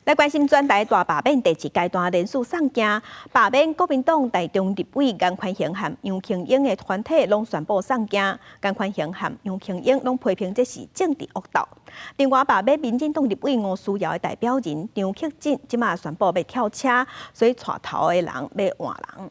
來關心全台大罷免第二階段連署送件，罷免國民黨台中立委顏寬恆和楊瓊英的團體攏宣布送件，顏寬恆和楊瓊英攏批評這是政治惡鬥。另外，罷免民進黨立委吳思瑤的代表人張克振，這馬宣布欲跳車，所以帶頭的人欲換人。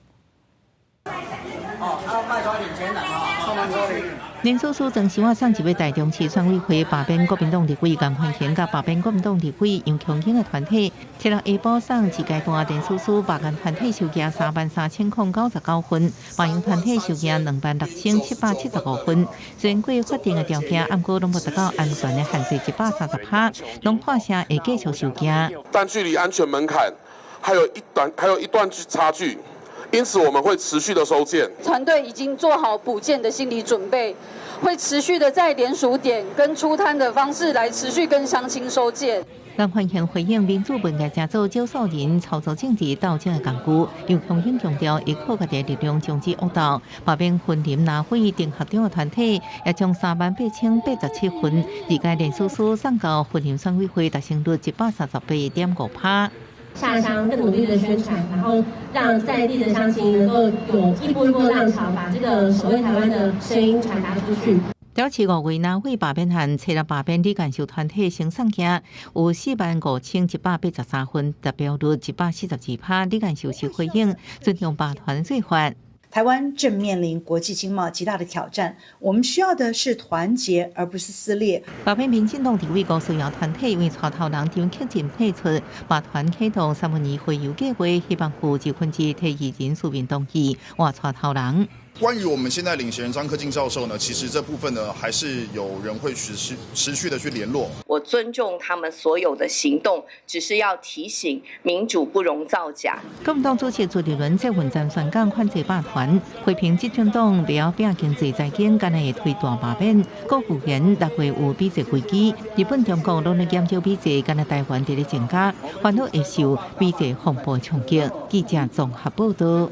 哦，啊，拜託領錢人哦。連署書曾秀送入台中市選委會罷免國民黨立委顏寬恆佮罷免國民黨立委楊瓊英的團體，七日下晡送二階段連署書，罷顏團體收件33,099份，罷楊團體收件26,775份。雖然過法定的條件，毋過攏無達到安全的限制130趴，攏喊聲會繼續收件。但距離安全門檻還有一段差距。因此我們會持續的收件。團隊已經做好補件的心理準備，會持續的在聯署點跟出攤的方式來持續跟鄉親收件。顏寬恆回應民主不應該做少數人操作政治鬥爭的工具，楊瓊英強調，會靠家己的力量終止惡鬥。罷免雲林南回丁學長的團體也將38,087份二階連署書送到雲林選委會，達成率138.5趴。下鄉更努力的宣傳，然後讓在地的鄉親能夠有一波一波浪潮，把這個守衛台灣的聲音傳達出去。表示五月南回罷免案，七日罷免李干秀團體先送件，有45,183份，達標率142趴。李干秀是回應尊重罷團做法。台灣正面臨國際經貿極大的挑戰，我們需要的是團結，而不是撕裂。罷免民進黨立委吳思瑤團體因為帶頭人張克振退出，罷團啟動三文魚洄遊計劃，希望付1/2提議人書面同意換帶頭人。關於我們現在領銜人張克敬教授呢，其實這部分呢，還是有人會持續持續的去聯絡。我尊重他們所有的行動，只是要提醒民主不容造假。國民黨主席朱立倫這份戰宣講反制罷團，批評執政黨袂曉拚經濟財經，敢若會推大罷免。國務院6月有美債危機，日本、中國攏咧減少美債，敢若台灣佇咧增加，煩惱會受美債風暴衝擊。記者綜合報道。